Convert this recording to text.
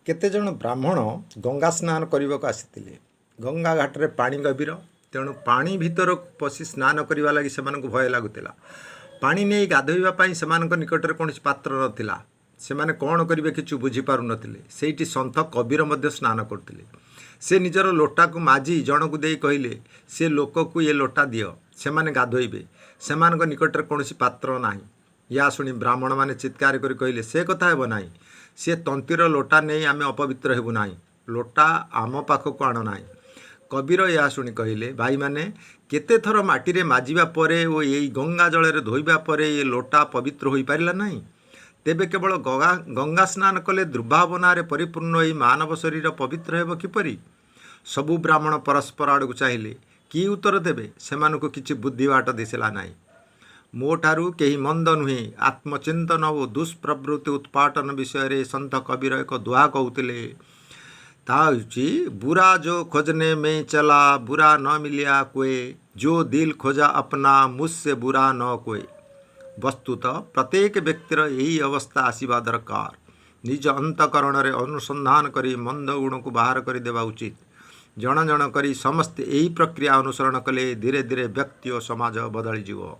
କେତେଜଣ ବ୍ରାହ୍ମଣ ଗଙ୍ଗା ସ୍ନାନ କରିବାକୁ ଆସିଥିଲେ। ଗଙ୍ଗା ଘାଟରେ ପାଣି ଗଭୀର, ତେଣୁ ପାଣି ଭିତରକୁ ପଶି ସ୍ନାନ କରିବା ଲାଗି ସେମାନଙ୍କୁ ଭୟ ଲାଗୁଥିଲା। ପାଣି ନେଇ ଗାଧୋଇବା ପାଇଁ ସେମାନଙ୍କ ନିକଟରେ କୌଣସି ପାତ୍ର ନଥିଲା। ସେମାନେ କ'ଣ କରିବେ କିଛି ବୁଝିପାରୁନଥିଲେ। ସେଇଠି ସନ୍ଥ କବୀର ମଧ୍ୟ ସ୍ନାନ କରୁଥିଲେ। ସେ ନିଜର ଲୋଟାକୁ ମାଜି ଜଣକୁ ଦେଇ କହିଲେ, "ସେ ଲୋକକୁ ଏ ଲୋଟା ଦିଅ, ସେମାନେ ଗାଧୋଇବେ। ସେମାନଙ୍କ ନିକଟରେ କୌଣସି ପାତ୍ର ନାହିଁ।" ଏହା ଶୁଣି ବ୍ରାହ୍ମଣମାନେ ଚିତ୍କାର କରି କହିଲେ, "ସେ କଥା ହେବ ନାହିଁ। ସେ ତନ୍ତୀର ଲୋଟା ନେଇ ଆମେ ଅପବିତ୍ର ହେବୁ ନାହିଁ। ଲୋଟା ଆମ ପାଖକୁ ଆଣ ନାହିଁ।" କବୀର ଏହା ଶୁଣି କହିଲେ, "ଭାଇମାନେ, କେତେ ଥର ମାଟିରେ ମାଜିବା ପରେ ଓ ଏଇ ଗଙ୍ଗା ଜଳରେ ଧୋଇବା ପରେ ଏ ଲୋଟା ପବିତ୍ର ହୋଇପାରିଲା ନାହିଁ। ତେବେ କେବଳ ଗଙ୍ଗା ସ୍ନାନ କଲେ ଦୁର୍ଭାବନାରେ ପରିପୂର୍ଣ୍ଣ ଏହି ମାନବ ଶରୀର ପବିତ୍ର ହେବ କିପରି?" ସବୁ ବ୍ରାହ୍ମଣ ପରସ୍ପର ଆଡ଼କୁ ଚାହିଁଲେ। କି ଉତ୍ତର ଦେବେ, ସେମାନଙ୍କୁ କିଛି ବୁଦ୍ଧିବାଟ ଦିଶିଲା ନାହିଁ। ମୋଠାରୁ କେହି ମନ୍ଦ ନୁହେଁ। ଆତ୍ମଚିନ୍ତନ ଓ ଦୁଷ୍ପ୍ରବୃତ୍ତି ଉତ୍ପାଟନ ବିଷୟରେ ସନ୍ଥ କବୀର ଏକ ଦୋହା କହୁଥିଲେ। ତାହା ହେଉଛି, "बुरा जो खोजने मैं चला, बुरा न मिलिया कोय। जो दिल खोजा अपना, मुझसे बुरा न कोय।" ବସ୍ତୁତଃ ପ୍ରତ୍ୟେକ ବ୍ୟକ୍ତିର ଏହି ଅବସ୍ଥା ଆସିବା ଦରକାର। ନିଜ ଅନ୍ତଃକରଣରେ ଅନୁସନ୍ଧାନ କରି ମନ୍ଦ ଗୁଣକୁ ବାହାର କରିଦେବା ଉଚିତ। ଜଣ ଜଣ କରି ସମସ୍ତେ ଏହି ପ୍ରକ୍ରିୟା ଅନୁସରଣ କଲେ ଧୀରେ ଧୀରେ ବ୍ୟକ୍ତି ଓ ସମାଜ ବଦଳିଯିବ।